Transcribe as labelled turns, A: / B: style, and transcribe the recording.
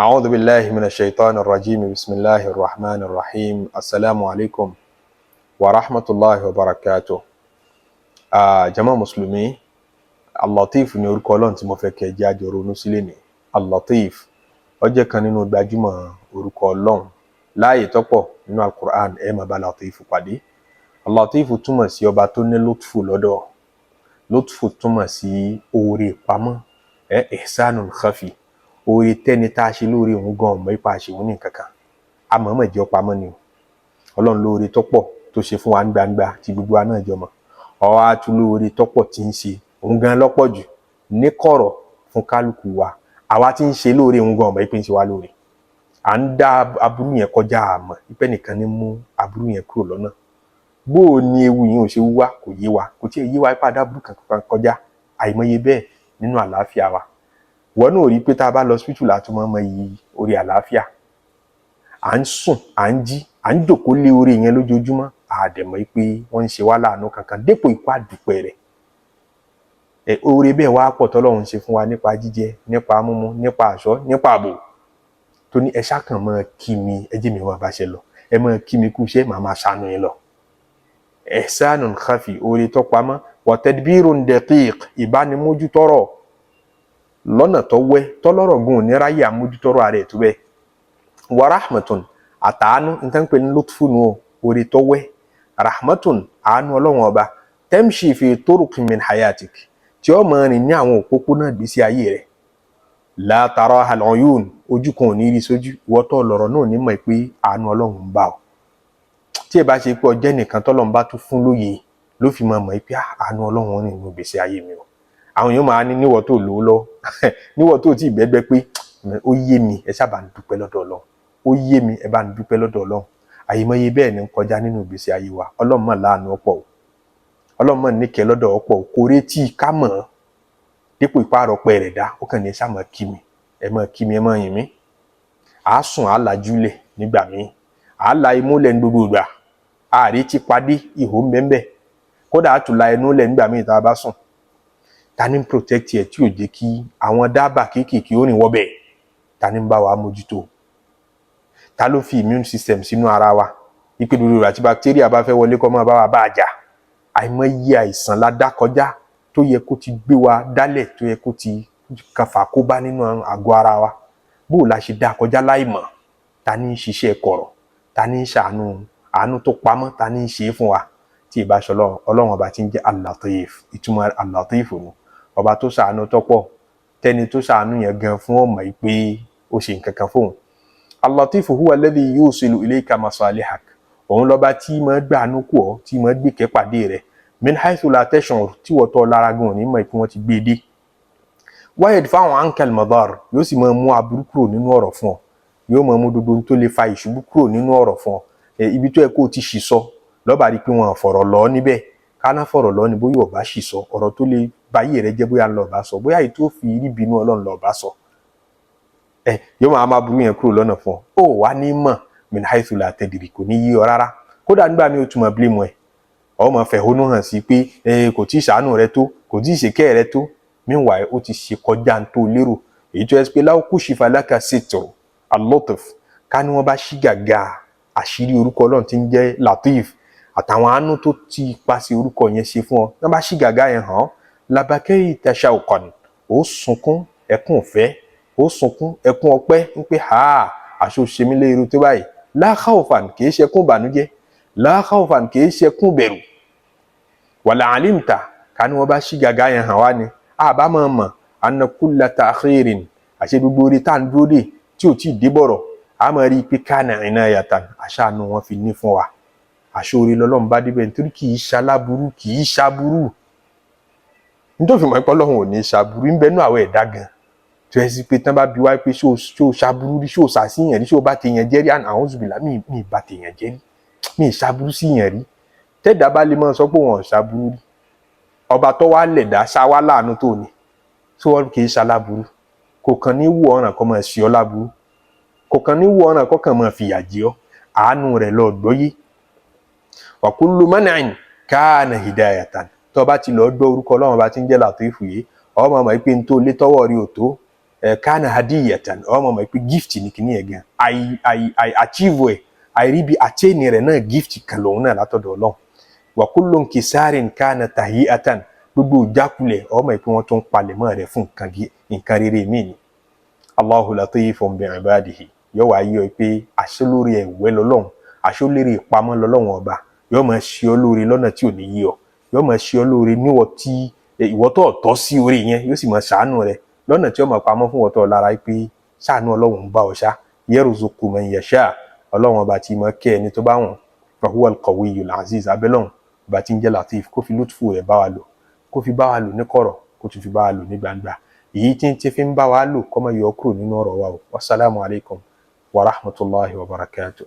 A: أعوذ بالله من الشيطان الرجيم. بسم الله الرحمن الرحيم. السلام عليكم ورحمة الله وبركاته. Jama mùsùlùmí, Al-Latif ní orúkọ Ọlọ́run tí mo fẹ́ kẹ́ ẹ jẹ́ àjọ ronú sílẹ̀ ní. Al-Latif, ó jẹ́ kan nínú gbajúmọ̀ orúkọ Ọlọ́run. Láàyè tọ́pọ̀ nínú Al-Qur'an, ẹ máa bá Latif pàdé. Al-Latif túmọ̀ sí ọba tó ní lutfu lọ́dọ̀. Lutfu túmọ̀ sí oore pamọ́, ẹ ihsanul khafi, oore tẹ́ni tá a ṣe lóore òun gan ọmọ ipa ṣe òun ní kankan, àmọ́mọ́ jẹ́ ọpamọ́ ni o. Ọlọ́run lóore tọ́pọ̀ tó ṣe fún wa ní gbangba tí gbogbo wa náà jọ mọ̀. Ọwọ́ atúlóore tọ́pọ̀ tí ń ṣe òun gan lọ́pọ̀ jù ní kọ̀rọ̀ fún kálukú wa. Àwa tí ń ṣe lóore, òun gan ọmọ ìpín ṣe wá lóore. À ń dá aburú yẹn kọjá, àmọ́ ìpẹ́ nìkan ní mú aburú yẹn kúrò lọ́nà. Bó o ní ewu yẹn ò ṣe wá, kò yé wa, kò tí ì yé wa ipá dáburú kankan kọjá. Àìmọye bẹ́ẹ̀ nínú àlàáfíà wa. Wọn náà rí i pé tá a bá lọ hospital, látún mọ́ iyì orí àlàáfíà. À ń sùn, à ń jí, à ń jòkó lé orí yẹn lójoojúmọ́, àdẹ̀mọ́ pé wọ́n ń ṣe wá láàánú kankan dépò ipá dúpẹ́ rẹ̀. Ẹ oore bẹ́ẹ̀ wá pọ̀ tọ́lọ́run ṣe fún wa nípa jíjẹ, nípa mímu, nípa aṣọ, nípa ààbò, tó ní ẹ ṣákàn máa kí mi, ẹ jẹ́ mi wọn bá ṣe lọ, ẹ máa kí mi kú iṣẹ́, màá máa ṣàánú yín lọ. Ihsanun khafi, oore tó pamọ́, wa tadbirun daqiq, ìbánimójútọ́rọ̀ lọ́nà tó wẹ́ tọ́lọ́rọ̀ gun òní ráyè àmójútọ́rọ̀ ààrẹ tó bẹ́ẹ̀, wa rahmatun, àtàánú. Nǹkan pè ní lutfu nù o, oore tó wẹ́, rahmatun, àánú Ọlọ́run Ọba, tamshi fi turuqin min hayatik, tí ó máa rìn ní àwọn òpópónà ìgbésí ayé rẹ̀, la taraha al-uyun, ojú kan ò ní rí sójú. Ìwọ tó lọ̀rọ̀ náà ní mọ̀ pé àánú Ọlọ́run ń bá ọ. Tí ẹ bá ṣe pé ọjẹ́ nìkan tọ́lọ́run bá tún fún lóye ló fi máa mọ̀ pé àánú Ọlọ́run rìn nínú ìgbésí ayé mi o. Àwọn èèyàn máa ní níwọ̀ tó lówó lọ́wọ́, níwọ̀ tó tí ì bẹ́gbẹ́ pé ó yé mi, ẹ sábà ń dúpẹ́ lọ́dọ̀ Ọlọ́run. Ó yé mi, ẹ bá ń dúpẹ́ lọ́dọ̀ Ọlọ́run. Àyèmọye bẹ́ẹ̀ ni ń kọjá nínú ìgbésí ayé wa. Ọlọ́run mọ̀ láàánú ọ̀pọ̀ o, Ọlọ́run mọ̀ níkẹ́ lọ́dọ̀ ọ̀pọ̀ o. Kò retí ká mọ̀ ọ́n dípò ìpààrọ̀ pẹ́ rẹ̀ dá. Ó kàn ní ẹ sá máa kí mi, ẹ máa kí mi, ẹ máa yìn mí. À á sùn, à á lajú lẹ̀ nígbà míì, à á la imú lẹ̀ ní gbogbo ìgbà, ààrẹ ti padé ihò ń bẹ́ẹ̀ bẹ́ẹ̀. Kódà á tún la ẹnu lẹ̀ nígbà míì tá a bá sùn. Ta ní protect ẹ̀ tí ò jẹ́ kí àwọn dábàá kéékèèké ó rìn wọ́bẹ̀? Ta ní ń bá wa mójútó? Ta ló fi immune system sínú ara wa ipe gbogbo àti bacteria bá fẹ́ wọlé, kó máa bá wa bá a jà? Àìmọye àìsàn la dá kọjá tó yẹ kó ti gbé wa dálẹ̀, tó yẹ kó ti kàfà kó bá nínú àgọ́ ara wa. Bó o la ṣe dá kọjá láìmọ̀? Ta ní ń ṣiṣẹ́ kọ̀rọ̀? Ta ní ń ṣàánú, àánú tó pamọ́? Ta ní ń ṣe é fún wa tí ì bá ṣe Ọlọ́run Ọba tí ń jẹ́ Al-Latif? Ìtumọ̀ Al-Latif nù, ọba tó ṣàánú tọ́pọ̀, tẹni tó ṣàánú yẹn gan fún ọmọ yìí pé ó ṣe nǹkan kan fóun. Al-Latif huwa alladhi yusilu ilayka masalihak, òun lọ́ba tí máa gbàánú kù ọ́, tí máa gbé pàdé rẹ̀, min haythu la tash'ur, tí wọ́n tọ́ lára gan ní mọ̀ pé wọ́n ti gbé e dé, wa yadfa'u anka al-madar, yóò sì máa mú aburú kúrò nínú ọ̀rọ̀ fún ọ, yóò máa mú gbogbo tó lè fa ìṣubú kúrò nínú ọ̀rọ̀ fún ọ. Ibi tó yẹ kó o ti ṣì sọ lọ́ba rí i pé wọ́n fọ̀rọ̀ lọ níbẹ̀, káná fọ̀rọ̀ lọ ní bóyá ọba ṣì sọ ọ̀rọ̀ tó lè báyé rẹ jẹ́, bóyá lọ́ọ́ bá sọ, bóyá èyí tó fi rí bínú Ọlọ́run lọ́ọ́ bá sọ ẹ, yóò máa máa burú yẹn kúrò lọ́nà fún ọ. Ó wà ní mọ̀, min haythu la tadri, kò ní yí ọ rárá. Kódà nígbà míì, ó tún máa blame ẹ, ọ máa fẹ̀hónú hàn sí pé kò tí ì ṣàánú rẹ tó, kò tí ì ṣèkẹ́ rẹ tó. Meanwhile, ó ti ṣe kọjá tó lérò. Èyí tó yẹ pé law kushifa laka sitru al-lutf, ká ní wọ́n bá ṣí gàgà àṣírí orúkọ Ọlọ́run tí ń jẹ́ Latif àtàwọn àánú tó ti paṣẹ orúkọ yẹn ṣe fún ọ, wọ́n bá ṣí gàgà yẹn hàn, labakaita shawqan, ó sunkún ẹkún ọ̀fẹ́, ó sunkún ẹkún ọpẹ́ ń pé ha, àṣọ ṣe mí léèrú tó báyìí. La khawfan, kì í ṣe ẹkún ìbànújẹ́, la khawfan, kì í ṣe ẹkún bẹ̀rù. Wala alimta, ká ní wọ́n bá ṣí gàgà yẹn hàn wá ni, àbá máa mọ̀, anna kulla ta'khirin, àṣẹ gbogbo orí tá à ń dúró dè tí ò tí ì dé bọ̀rọ̀, a máa rí i pé kana inayatan, àṣàánú wọn fi ní fún wa, àṣọ orí lọ́lọ́run bá débẹ̀, nítorí kì í ṣaláburú, kì í ṣaburú. Nítorí mọ̀ pé Ọlọ́run ò ní ṣaburú ń bẹnu àwọn ẹ̀dá gan tó yẹ sí pé tán bá bi wá pé ṣó o ṣaburú rí, ṣó o ṣàṣìyàn rí, ṣó o bá tèèyàn jẹ́ rí, àwọn zùbìlà mi bá tèèyàn jẹ́ rí, mi ṣaburú síyàn rí. Tẹ́dá bá lè máa sọ pé wọn ò ṣaburú rí, ọba tó wá lẹ̀dá ṣáwá láàánú tó ní tí wọ́n kì í ṣaláburú, kò kàn ní wù ọ̀ràn kó máa ṣe ọ́ láburú, kò kàn ní wù ọ̀ràn kó kàn máa fìyà jẹ ọ́. Àánú rẹ̀ lọ gbọ́yé. Wa kullu man'in kana hidayatan. Tó bá ti lọ gbọ́ orúkọ Ọlọ́run bá ti ń jẹ́ Làtífù yìí, ọmọ mọ̀ pé n tó lé tọ́wọ́ rí ò tó. Kana hadiyatan, ọmọ mọ̀ pé gift ni kìíní yẹn gan. Àì àì àì achieve ẹ̀, àìrí bí attain rẹ̀ náà, gift kan lòun náà látọ̀dọ̀ Ọlọ́run. Wa kullu inkisarin kana tahiyatan, gbogbo ìjákulẹ̀, ọmọ ìpín wọn tó ń palẹ̀ mọ́ rẹ̀ fún nǹkan rere míì ni. Allahu latifun bi ibadihi, yóò wá yọ pé àṣẹ lórí ẹ̀wẹ́ lọ́lọ́run, àṣẹ lórí ìpamọ́ lọ́lọ́run ọba. Yóò máa ṣe ọ́ lóore lọ́nà tí ò ní yí ọ, yóò máa ṣe ọ́ lóore níwọ̀ tí ìwọ tó tọ́ sí orí yẹn, yóò sì máa ṣàánú rẹ lọ́nà tí ó máa pamọ́ fún ọ̀tọ̀ lára pé ṣàánú Ọlọ́run ń bá ọ ṣá. Yarzuqu man yasha, Ọlọ́run ọba tí máa kẹ́ ẹni tó bá wùn. Fa huwa al-qawiyyul aziz. Abẹ́lọ́run ọba tí ń jẹ́ Latif, kó fi lutfu rẹ̀ bá wa lò, kó fi bá wa lò ní kọ̀rọ̀, kó tún fi bá wa lò ní gbangba. Èyí tí ń ti fi ń bá wa lò, kó má yọ kúrò nínú ọ̀rọ̀ wa o. Wasalaamu alaykum wa rahmatulahi wa barakatuh.